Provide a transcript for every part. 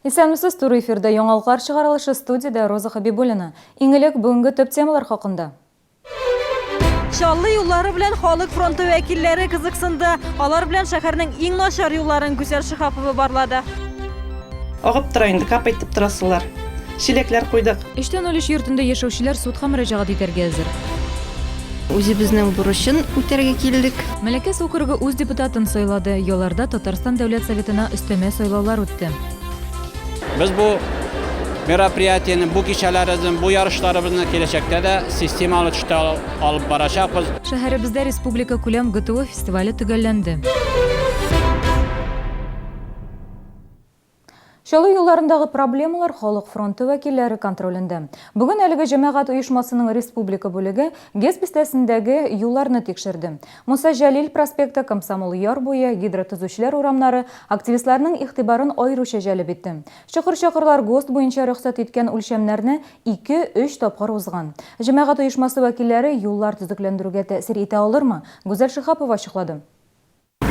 Исәнмесез, туры эфирда яңалыклар чыгарылышы студиядә Роза Хабибуллина. Иң элек бүгенге төп темалар хакында. Чаллы юллары белән Халык фронты вәкилләре кызыксынды. Алар белән шәһәрнең иң начар юлларын Гүзәл Шиһапова барлады. Агып тора инде, капать итеп тора сулар. Чиләкләр куйдык. Өчтән 03 йортында яшәүчеләр судка мөрәҗәгать итәргә әзер. Үзебезнең бурычын үтәргә килдек. Мәләкәс округы үз депутатын сайлады. Яларда Татарстан Дәүләт Советына өстәмә сайлаулар үтте. Без бу мероприятиене, бу кичәләребезне, бу ярышларыбызны киләчәктә дә системалы төштә алып барачакбыз. Шәһәребездә республикакүләм ГТО фестивале төгәлләнде. Чаллы юлларындагы проблемалар Халык фронты вәкилләре контролендә. Бүген әлеге җәмәгать оешмасының республика бүлеге ГЭС бистәсендәге юлларны тикшерде. Муса Җәлил проспекты, Комсомол яр буе, Гидротөзүчеләр урамнары активистларның игътибарын аеруча җәлеп итте. Чокыр-чакырлар ГОСТ буенча рөхсәт иткән үлчәмнәрне ике-өч тапкыр узган. Җәмәгать оешмасы вәкилләре юллар төзекләндерүгә тәэсир итә алырмы? Гүзәл Шиһапова ачыклады.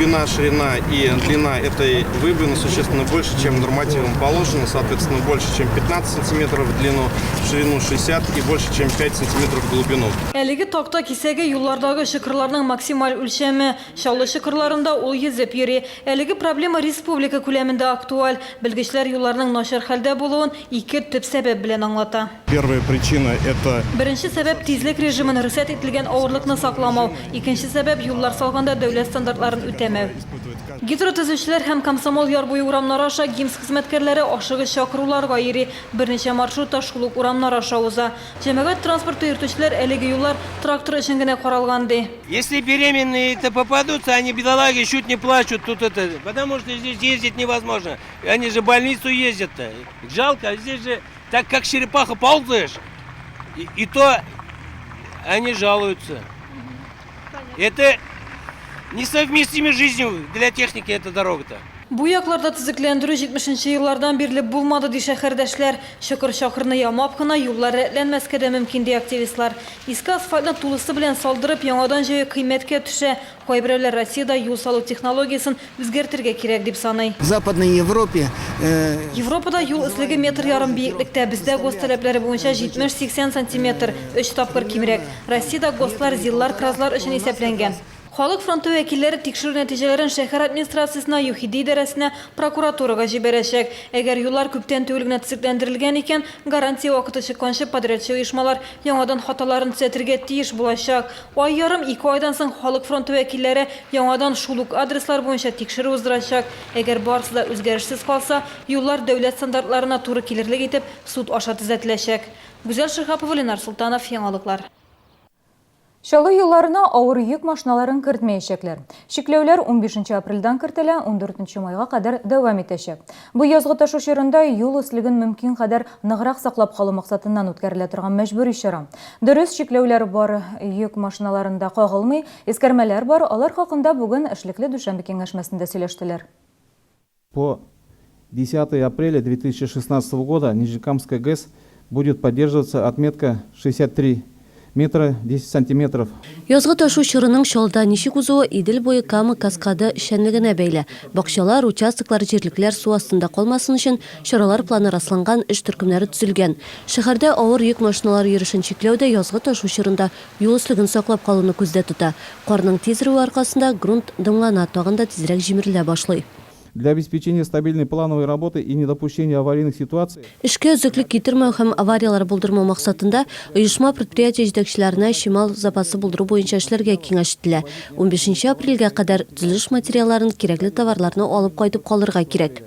Глубина, ширина и длина этой выбоины существенно больше, чем нормативом положено, соответственно, больше, чем 15 сантиметров в длину, в ширину 60 и больше, чем 5 сантиметров в глубину. Әлеге такта кисәге юллардагы чокырларның максималь үлчәме. Чаллы чокырларында ул йөзеп йөри. Әлеге проблема республика күләмендә актуаль. Белгечләр юлларның начар хәлдә булуын ике төп сәбәп белән аңлата. Первая причина это. Беренче сәбәп, тизлек режимын, рөхсәт ителгән авырлыкны сакламау. Икенче сәбәп, юллар салганда дәүләт стандартларын үтәмәү. Гидротөзүчеләр һәм Комсомол яр буе урамнары аша ГИМС хезмәткәрләре ашыгыч чакыруларга йөри. Берничә маршрут та шул ук урамнар аша уза. Җәмәгать транспорты йөртүчеләр әлеге юллар трактор өчен генә каралган, ди. Если беременные это попадутся, они, бедолаги, чуть не плачут тут это, потому что здесь ездить невозможно. Они же в больницу ездят-то. Жалко, а здесь же так как черепаха ползаешь, и, и то они жалуются. Это несовместимой жизнью для техники эта дорога-то. Бу якларда төзекләндерү 70 нче еллардан бирле булмады, ди шәһәрдәшләр. Чокыр-чакырны ямап кына юллар рәтләнмәскә дә мөмкин, ди активистлар. Иске асфальтны тулысы белән салдырып, яңадан җәю кыйммәткә төшә. Кайберәүләр Россиядә юл салу технологиясен Үзгәртергә кирәк, дип саный. В Западной Европе. Европада юл өслеге метр ярым биеклектә, бездә ГОСТ таләпләре буенча 70-80 сантиметр, өч тапкыр кимрәк. Россиядә ГОСТлар ЗИЛлар, КРАЗлар өчен исәпләнгән. Халык фронты вәкилләре тикшерү нәтиҗәләрен шәһәр администрациясенә, ЮХИДИ идарәсенә, прокуратурага җибәрәчәк. Әгәр юллар күптән түгел генә төзекләндерелгән икән, гарантия вакыты чыкканчы подрядчы оешмалар яңадан хаталарын төзәтергә тиеш булачак. Ай ярым, ике айдан соң Халык фронты вәкилләре яңадан шул ук адреслар буенча тикшерү уздырачак. Әгәр барысы да үзгәрешсез калса, юллар дәүләт стандартларына туры килерлек итеп суд аша төзәтеләчәк. Гүзәл Шиһапова, Ленар Солтанов, Яңалыклар. Чаллы юлларына авыр йөк машиналарын кертмәячәкләр. Чикләүләр унбишенче апрельдән кертелә, ундүртенче майга кадәр дәвам итәчәк. Бу язгы ташу чорында юл өслеген мөмкин кадәр ныграк саклап калу максатыннан үткәрелә торган мәҗбүри чара. Дөрес, чикләүләр бар йөк машиналарында кагылмый, искәрмәләр бар, алар хакында бүген эшлекле дүшәмбе киңәшмәсендә сөйләштеләр. По десятое апреля 2016 года Нижнекамская ГЭС будет поддерживаться отметка 63 метра 10 сантиметров. Язгы ташу чорының Чаллыда ничек узуы Идел буе Кама каскады эшчәнлегенә бәйле. Бакчалар, участоклар, җирлекләр су астында калмасын өчен чаралар планы расланган, эш төркемнәре төзелгән. Шәһәрдә авыр йөк машиналары йөрешен чикләү дә язгы ташу чорында юл өслеген саклап калуны күздә тота. Карның тиз эреүе аркасында грунт дымлана, тагын да тизрәк җимерелә башлый. Для обеспечения стабильной плановой работы и недопущения аварийных ситуаций. Эшкә өзеклек китермәү һәм аварияләр булдырмау максатында оешма-предприятие җитәкчеләренә чимал запасы булдыру буенча эшләргә киңәш ителә. Унбишенче апрельгә кадәр төзелеш материалларын, кирәкле товарларны алып кайтып калырга кирәк.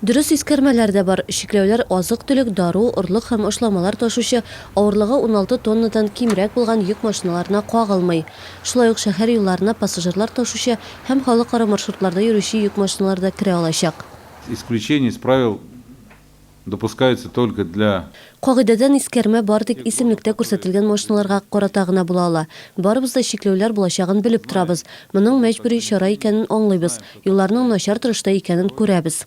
Дөрес искәрмәләр дә бар, чикләүләр азык-төлек, дару, орлык һәм ашламалар ташучы, авырлыгы уналты тоннадан кимрәк булган йөк машиналарына кагылмый. Шулай ук шәһәр юлларына пассажирлар ташучы һәм халыкара маршрутларда йөрүче йөк машиналары да керә алачак. Исключение из правил допускаются только для. Кагыйдәдән искәрмә бары тик исемлектә күрсәтелгән машиналарга карата гына була ала. Барыбыз да чикләүләр булачагын белеп торабыз. Моның мәҗбүри чара икәнен аңлыйбыз. Юлларның начар торышта икәнен күрәбез.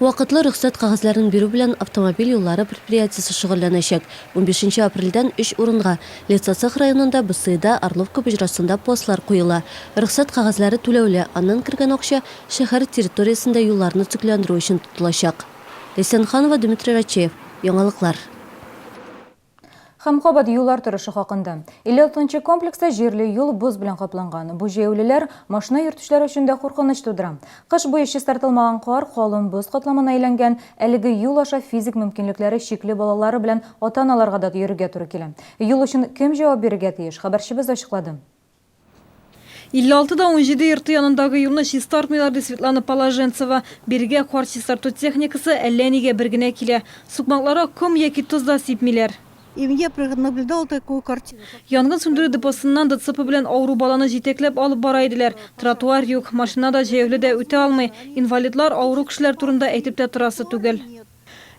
Вакытлы рөхсәт кәгазьләрен бирү белән автомобиль юллары предприятиесе шөгыльләнәчәк. Унбишенче апрельдән өч урынга, Лесоцех районында, БСИда, Орловка боҗрасында постлар куела. Рөхсәт кәгазьләре түләүле, аннан кергән акча шәһәр территориясендә юлларны төзекләндерү өчен тотылачак. Ләйсән Ханова, Дмитрий Рачеев. Яңалыклар. Һәм кабат юллар торышы хакында. 56 нчы комплекста җирле юл боз белән капланган. Бу җәяүлеләр, машина йөртүчеләр өчен дә куркыныч тудыра. Кыш буе чистартылмаган кар калын боз катламына әйләнгән, әлеге юл аша физик мөмкинлекләре чикле балалары белән ата-аналарга да йөрергә туры килә. Юл өчен кем җавап бирергә тиеш, хәбәрчебез ачыклады. 56 да 17 йорты янындагы юлны чистартмыйлар, ди Светлана Положенцева. Бирегә кар чистарту техникасы әллә нигә бер генә килә. Сукмакларга ком яки тоз да сипмиләр. И я наблюдала такую картину. Янгын сүндерү депосыннан ДЦП белән авыру баланы җитәкләп алып бара иделәр. Тротуар юк, машина да, җәяүле дә үтә алмый. Инвалидлар, авыру кешеләр турында әйтеп тә торасы түгел.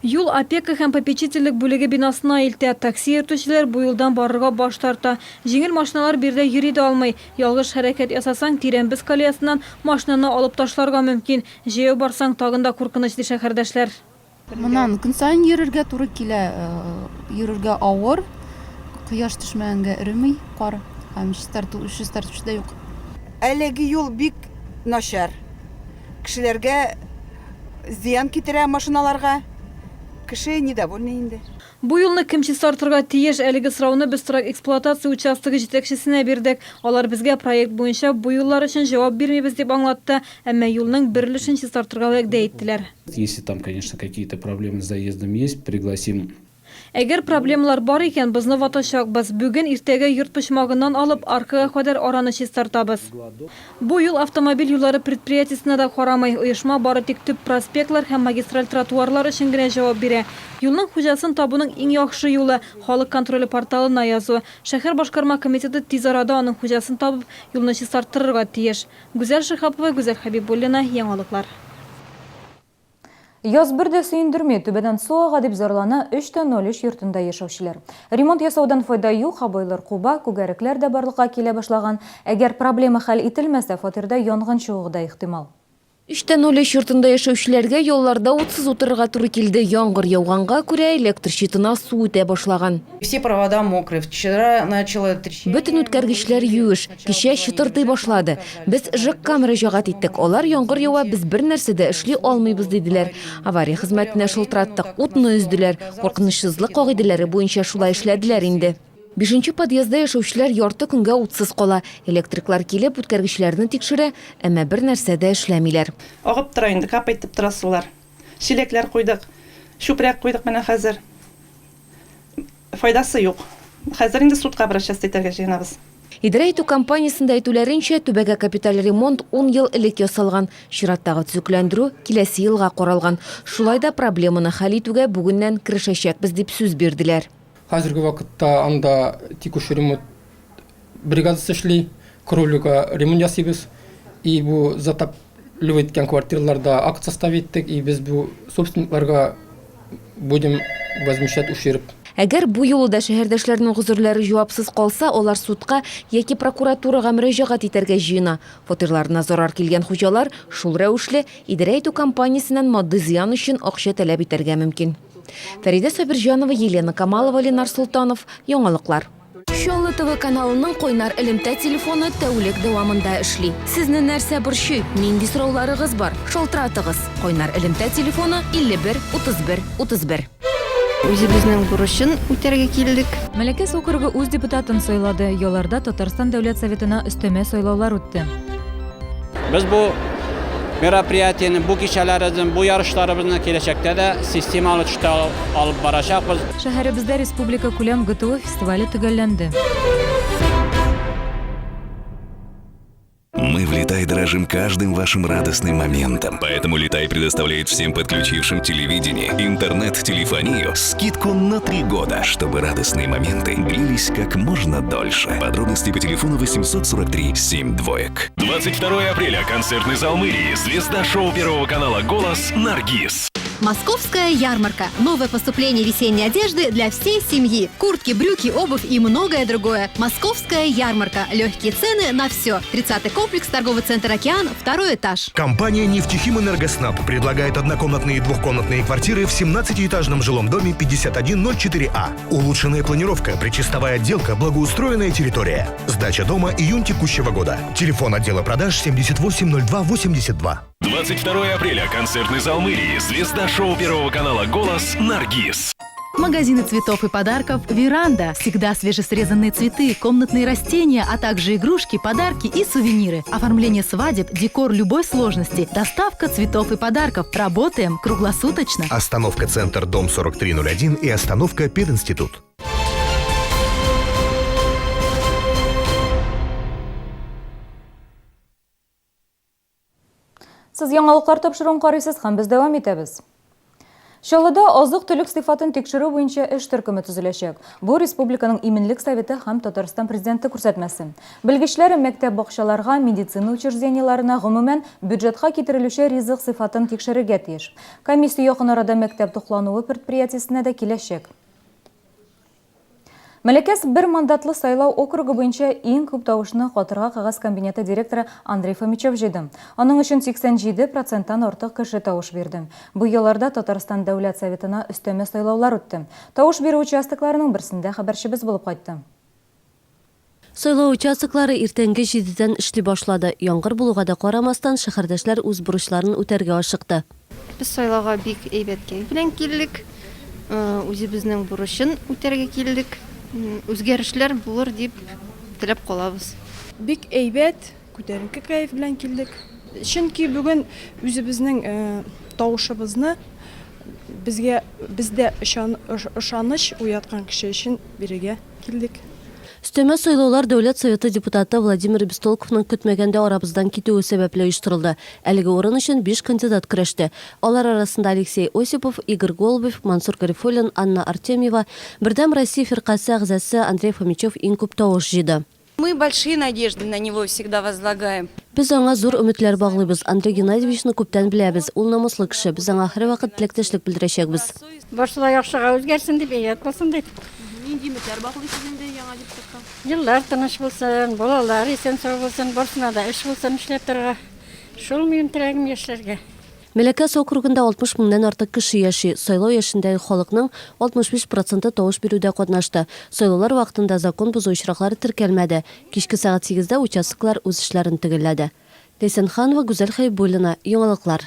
Юл опека һәм попечительлек бүлеге бинасына илтә. Такси йөртүчеләр бу юлдан барырга баш тарта. Җиңел машиналар биредә йөри дә алмый. Ялгыш хәрәкәт ясасаң, тирән боз колеясыннан машинаны алып ташларга мөмкин. Җәяү барсаң, тагын да куркыныч, ди шәһәрдәшләр. Моннан көн саен йөрергә туры килә. Йөрергә авыр. Кояш төшмәгәнгә эреми кар. Һәм чистарту, чистартучы да юк. Әлеге юл бик начар. Кешеләргә зыян китерә машиналарга. Кеше недовольный инде. Бу юлны кем чистартырга тиеш? Әлеге сорауны без торак эксплуатация участогы җитәкчесенә бирдек. Алар безгә проект буенча бу юллар өчен җавап бирмибез дип аңлатты, әмма юлның бер өлешен чистартырга вәгъдә иттеләр. Если там, конечно, какие-то проблемы с заездом есть, пригласим. Әгәр проблемалар бар икән, бозны ватачакбыз. Бүген, иртәгә йорт почмагыннан алып, аркага кадәр араны чистартабыз. Бу юл автомобиль юллары предприятиесенә дә карамый. Оешма бары тик төп проспектлар һәм магистраль тротуарлар өчен генә җавап бирә. Юлның хуҗасын табуның иң яхшы юлы, Халык контроле порталына язу. Шәһәр башкарма комитеты тиз арада аның хуҗасын табып, юлны чистарттырырга тиеш. Гүзәл Шиһапова, Гүзәл Хәбибуллина, Яңалыклар. Яз бер дә сөендерми, түбәдән су ага, дип зарлана 3 тә 03 йортында яшәүчеләр. Ремонт ясаудан файда юк, обойлар куба, күгәрекләр дә барлыкка килә башлаган. Әгәр проблема хәл ителмәсә, фатирда янгын чыгуы да ихтимал. 3 тә 03 йортында яшәүчеләргә ялларда утсыз утырырга туры килде. Яңгыр яуганга күрә, электр щитына су үтә башлаган. Все провода мокрые. Вчера начало трещать. Бөтен үткәргечләр юеш. Кичә чытырдый башлады. Без ЖЭКка мөрәҗәгать иттек. Алар яңгыр ява, без бернәрсә дә эшли алмыйбыз, диделәр. Авария хезмәтенә шылтыраттык, утны өзделәр. Куркынычсызлык кагыйдәләре буенча шулай эшләделәр инде. Бишенче подъездда яшәүчеләр ярты көнгә утсыз кала. Электриклар килеп, үткәргечләрне тикшерә, әмма бернәрсә дә эшләмиләр. Агып тора инде, капать итеп тора сулар. Чиләкләр куйдык, чүпрәк куйдык менә хәзер. Файдасы юк. Хәзер инде судка обращаться итәргә җыенабыз. Идарә итү компаниясендә әйтүләренчә, түбәгә капиталь ремонт ун ел элек ясалган. Чираттагы төзекләндерү киләсе елга каралган. Шулай да проблеманы хәл итүгә бүгеннән керешәчәкбез, дип сүз бирделәр. Хәзерге вакытта анда текущий ремонт бригадасы эшли, кровлюга ремонт ясыйбыз. И бу затапливать иткән квартираларда акт составить иттек, и без бу собственникларга будем возмещать ущерб. Әгәр бу юлы да шәһәрдәшләрнең гозерләре җавапсыз калса, алар судка яки прокуратурага мөрәҗәгать итәргә җыена. Фатирларына зарар килгән хуҗалар, шул рәвешле, идарә итү компаниясеннән матди зыян өчен акча таләп итәргә мөмкин. Фәридә Сабирҗанова, Елена Камалова, Ленар Солтанов, Яңалыклар. Чаллы ТВ каналының кайнар элемтә телефоны тәүлек дәвамында эшли. Сезне нәрсә борчый, нинди сорауларыгыз бар, шалтыратыгыз. Кайнар элемтә телефоны 51 31 31. Үзебезнең бурычын үтәргә килдек. Мәләкәс округы үз депутатын сайлады. Яларда Татарстан Дәүләт Советына өстәмә сайлаулар үтте. Без бу мероприятиене, бу кичәләребезне, бу ярышларыбызны киләчәктә дә системалы төштә алып барачакбыз. Шәһәребездә республика күләм ГТО фестивале төгәлләнде. Мы в Летай дорожим каждым вашим радостным моментом. Поэтому Летай предоставляет всем подключившим телевидение, интернет, телефонию скидку на три года, чтобы радостные моменты длились как можно дольше. Подробности по телефону 843 7 двоек. 22 апреля. Концертный зал мэрии. Звезда шоу Первого канала «Голос» Наргиз. Московская ярмарка. Новое поступление весенней одежды для всей семьи. Куртки, брюки, обувь и многое другое. Московская ярмарка. Легкие цены на все. 30-й комплекс, торговый центр «Океан», второй этаж. Компания «Нефтехим Энергоснаб» предлагает однокомнатные и двухкомнатные квартиры в 17-этажном жилом доме 5104А. Улучшенная планировка, причистовая отделка, благоустроенная территория. Сдача дома июнь текущего года. Телефон отдела продаж 780282. 22 апреля. Концертный зал мэрии. Звезда шоу Первого канала «Голос» Наргиз. Магазины цветов и подарков «Веранда». Всегда свежесрезанные цветы, комнатные растения, а также игрушки, подарки и сувениры. Оформление свадеб, декор любой сложности, доставка цветов и подарков. Работаем круглосуточно. Остановка «Центр», дом 4301 и остановка «Пединститут». Сез яңалыклар тапшыруын карыйсыз һәм без дәвам итәбез. Чаллыда азык-төлек сыйфатын тикшерү буенча эш төркеме төзеләчәк. Бу республиканың Иминлек советы һәм Татарстан Президенты күрсәтмәсе. Белгечләр мәктәп-бакчаларга, медицина учреждениеләренә, гомумән, бюджетка китерелүче ризык сыйфатын тикшерергә тиеш. Комиссия якын арада мәктәп туклануы предприятиесенә дә киләчәк. Мәләкәс бер мандатлы сайлау округы буенча иң күп тавышны Катырга кәгазь комбинаты директоры Андрей Фомичев җыйды. Аның өчен 87 проценттан артык кеше тавыш бирде. Бу елларда Татарстан Дәүләт Советына өстәмә сайлаулар үтте. Тавыш бирү участокларының берсендә хәбәрчебез булып кайтты. Сайлау участоклары иртәнге җидедән эшли башлады. Яңгыр булуга да карамастан, шәһәрдәшләр үз бурычларын үтәргә ашыкты. Без сайлауга бик әйбәт кәеф белән килдек. Үзебезнең бурычын үтәргә килдек. Үзгәрешләр булыр дип теләп калабыз. Бик әйбәт, күтәренке кәеф белән килдек. Чөнки бүген үзебезнең тавышыбызны безгә бездә ышаныч уяткан кеше өчен бирергә килдек. Өстәмә сайлаулар Дәүләт Советы депутаты Владимир Бестолковның көтмәгәндә арабыздан китүе сәбәпле оештырылды. Әлеге урын өчен биш кандидат көрәште. Алар арасында Алексей Осипов, Игорь Голубев, Мансур Гарифуллин, Анна Артемьева, Бердәм Россия фиркасе әгъзасы Андрей Фомичев иң күп тавыш җыйды. Мы большие надежды на него всегда возлагаем. Без аңа зур өметләр баглыйбыз. Андрей Геннадьевичны күптән беләбез. Ул намуслы кеше. Без аңа һәрвакыт теләктәшлек белдерәчәкбез. Барсы да яхшыга үзгәрсен дип, әйбәт булсын дип. Нинди өметләр баглыйсыз инде яңа депутатка? Еллар тыныч булсын, балалар исән-сау булсын, барсына да эш булсын эшләп торырга. Шул минем теләгем яшьләргә. Мәләкәс округында 60 меңнән артык кеше яши. Сайлау яшендәге халыкның 65 проценты тавыш бирүдә катнашты. Сайлаулар вакытында закон бозу очраклары теркәлмәде. Кичке сәгать сигездә участоклар үз эшләрен төгәлләде. Ләйсән Ханова, Гүзәл Хәйбуллина, Яңалыклар.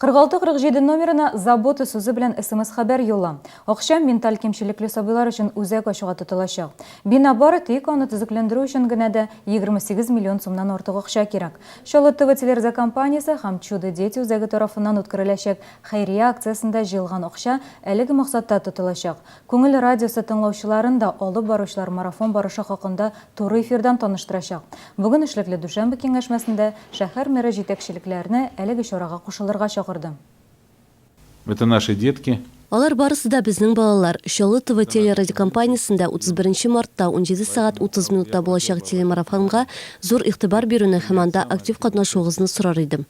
4647 номерына Забота сүзе белән смс-хәбәр юлла. Акча менталь кимчелекле сабыйлар өчен үзәк ачуга тотылачак. Бина бары тик аны төзекләндерү өчен генә дә 28 миллион сумнан артык акча кирәк. Чаллы ТВ телерадиокомпаниясе һәм Чудо-дети үзәге тарафыннан үткәреләчәк хәйрия акциясендә җыелган акча әлеге максатта тотылачак. Күңел радиосы тыңлаучыларын да алып баручылар марафон барышы хакында туры эфирдан таныштырачак. Бүген эшлекле дүшәмбе киңәшмәсендә шәһәр мэры җитәкчелекләрне әлеге чарага кушылырга чакырды. Это наши детки. Алар барысы да безнең балалар. Чаллы ТВ телерадиокомпаниясендә 31 мартта 17 сәгать 30 минутта булачак телемарафонга зур игътибар бирүне һәм анда актив катнашуыгызны сорар идем.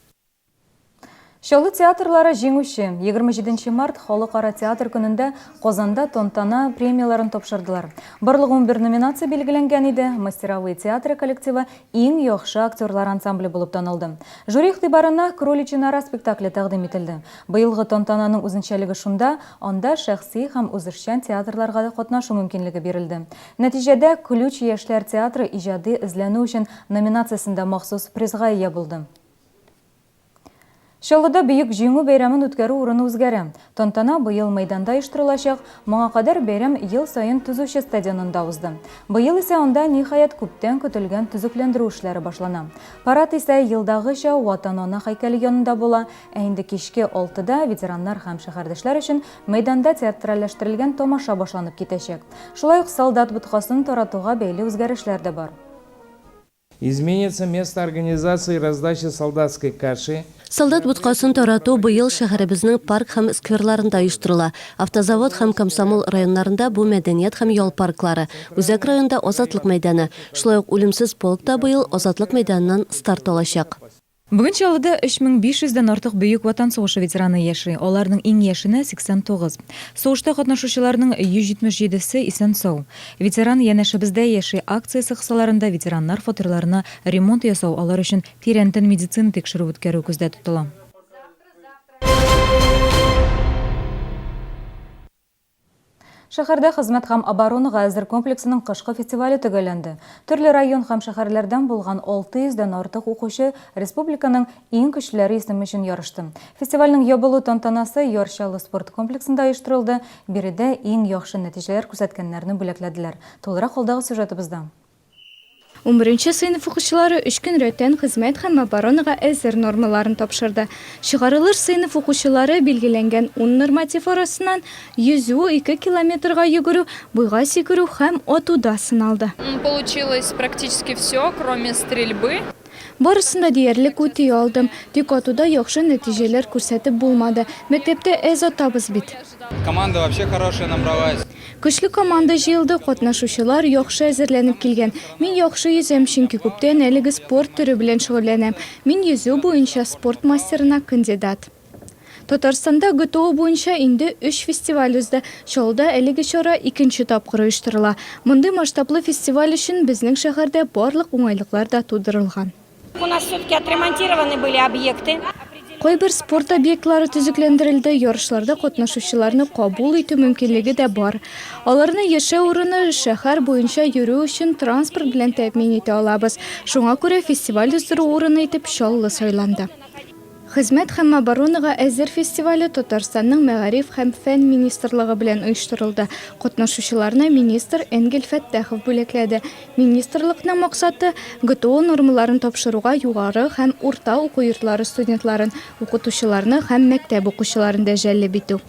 Чаллы театрлары җиңүче. 27 март Халыкара театр көнендә Казанда тантана премияләрен тапшырдылар. Барлыгы 11 номинация билгеләнгән иде. Мастеровые театры коллективы иң яхшы актерлар ансамбле булып танылды. Жюри игътибарына Кроличья нора спектакле тәкъдим ителде. Быелгы тантананың үзенчәлеге шунда, анда шәхси һәм үзешчән театрларга да катнашу мөмкинлеге бирелде. Нәтиҗәдә, Ключ яшьләр театры иҗади эзләнү өчен номинациясендә махсус призга ия булды. Чаллыда Бөек Җиңү бәйрәмен үткәрү урыны үзгәрә. Тантана быел мәйданда оештырылачак, моңа кадәр бәйрәм ел саен Төзүче стадионында узды. Быел исә анда, ниһаять, күптән көтелгән төзекләндерү эшләре башлана. Парад исә елдагыча Ватан-Ана һәйкәле янында була, ә инде кичке алтыда ветераннар һәм шәһәрдәшләр өчен мәйданда театральләштерелгән тамаша башланып китәчәк. Шулай ук солдат боткасын таратуга бәйле үзгәрешләр дә бар. Изменится место организации раздачи солдатской каши. Солдат боткасын тарату быел шәһәребезнең парк һәм скверларында оештырыла. Автозавод һәм Комсомол районнарында бу мәдәният һәм ял парклары, Үзәк районда Азатлык мәйданы. Шулай ук Үлемсез полк та быел Азатлык мәйданыннан старт алачак. Бүген Чаллыда 3500 дән артык Бөек Ватан сугышы ветераны яши, аларның иң яшенә, 89. Сугышта катнашучыларның 177 се исән-сау. Ветеран янәшәбездә яши акциясе кысаларында ветераннар фатирларына ремонт ясау, алар өчен тирәнтен медицина тикшерү үткәрү күздә тотыла. Шәһәрдә Хезмәт һәм оборонага әзер комплексының кышкы фестивале төгәлләнде. Төрле район һәм шәһәрләрдән булган 600 дән артык укучы республиканың иң көчлеләре исеме өчен ярышты. Фестивальнең ябылу тантанасы Яр Чаллы спорт комплексында оештырылды, биредә иң яхшы нәтиҗәләр күрсәткәннәрне бүләкләделәр. Тулырак алдагы сюжетыбызда. Унберенче сыйныф укучылары өч көн рәттән хезмәт һәм оборонага әзер нормаларын тапшырды. Чыгарылыш сыйныф укучылары билгеләнгән ун норматив арасыннан йөзү, ике километрга йөгерү, буйга сикерү һәм атуда сыналды. Получилось практически все, кроме стрельбы. Барысын да диярлек үти алдым. Тик атуда яхшы нәтиҗәләр күрсәтеп булмады. Мәктәптә әз атабыз бит. Команда вообще хорошая набралась. Көчле команда җыелды, катнашучылар яхшы әзерләнеп килгән. Мин яхшы йөзәм, чөнки күптән әлеге спорт төре белән шөгыльләнәм. Мин йөзү буенча спорт мастерына кандидат. Татарстанда ГТО буенча инде өч фестиваль узды. Чаллыда әлеге чара икенче тапкыр оештырыла. Мондый масштаблы фестиваль өчен безнең шәһәрдә барлык уңайлыклар да тудырылган. У нас все-таки отремонтированы были объекты. Кайбер спорт объектлары төзекләндерелде, ярышларда катнашучыларны кабул итү мөмкинлеге дә бар. Аларны яшәү урыны, шәһәр буенча йөрү өчен транспорт белән тәэмин итә алабыз. Шуңа күрә фестиваль уздыру урыны итеп Чаллы сайланды. Хезмәт һәм оборонага әзер фестивале Татарстанның Мәгариф һәм фән министрлыгы белән оештырылды. Катнашучыларны министр Энгель Фәттахов бүләкләде. Министрлыкның максаты, ГТО нормаларын тапшыруга югары һәм урта уку йортлары студентларын, укытучыларны һәм мәктәп укучыларын да җәлеп итү.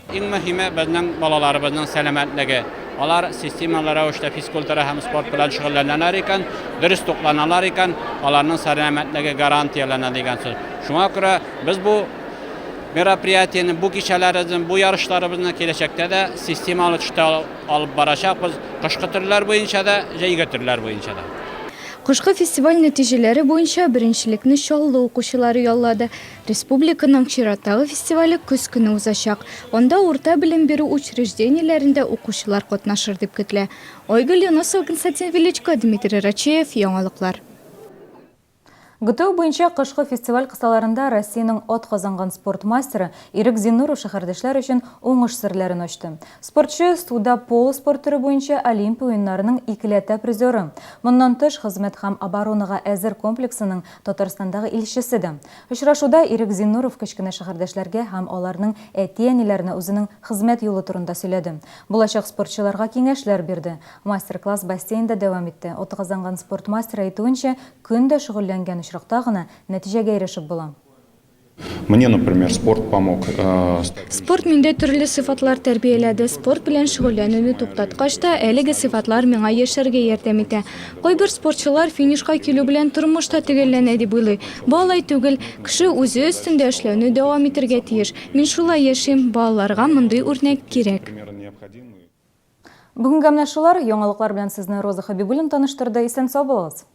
Иң мөһиме, безнең балаларыбызның сәламәтлеге. Алар системалы рәвештә физкультура һәм спорт белән шөгыльләнәләр икән, дөрес тукланалар икән, аларның сәламәтлеге гарантияләнә дигән сүз. Шуңа күрә без бу мероприятиене, бу кичәләребезне, бу ярышларыбызны киләчәктә дә системалы төштә алып барачакбыз, кышкы төрләр буенча да, җәйге төрләр буенча да. Кышкы фестиваль нәтиҗәләре буенча беренчелекне Чаллы укучылары яулады. Республиканың чираттагы фестивале көз көне узачак. Анда урта белем бирү учреждениеләрендә укучылар катнашыр дип көтелә. Айгөл Юнысова, Константин Величко, Дмитрий Рачеев, Яңалыклар. ГТО буенча кышкы фестиваль кысаларында Россиянең атказанган спорт мастеры Ирек Зиннуров шәһәрдәшләр өчен уңыш серләрен ачты. Спортчы, суда поло спорт төре буенча Олимпия уеннарының икеләтә призеры. Моннан тыш, Хезмәт һәм оборонага әзер комплексының Татарстандагы илчесе дә. Очрашуда Ирек Зиннуров кечкенә шәһәрдәшләргә һәм аларның әти-әниләренә үзенең хезмәт юлы турында сөйләде. Булачак спортчыларга киңәшләр бирде. Мастер-класс бассейнда дәвам итте. Атказанган спорт мастеры әйтүенчә, көн дә шөгыльләнгән очракта гына нәтиҗәгә ирешеп була. Мне, например, спорт помог. Э, спорт миндә төрле сыйфатлар тәрбияләде. Спорт белән шөгыльләнүне туктаткач та, әлеге сыйфатлар миңа яшәргә ярдәм итә. Кайбер спортчылар финишка килү белән тормыш та төгәлләнә дип уйлый. Бу алай түгел. Кеше үзе өстендә эшләүне дәвам итергә тиеш. Мин шулай яшим. Балаларга мондый үрнәк кирәк. Бүгенгә менә шулар. Яңалыклар белән сезне Роза Хәбибуллина таныштырды. Исән-сау булыгыз!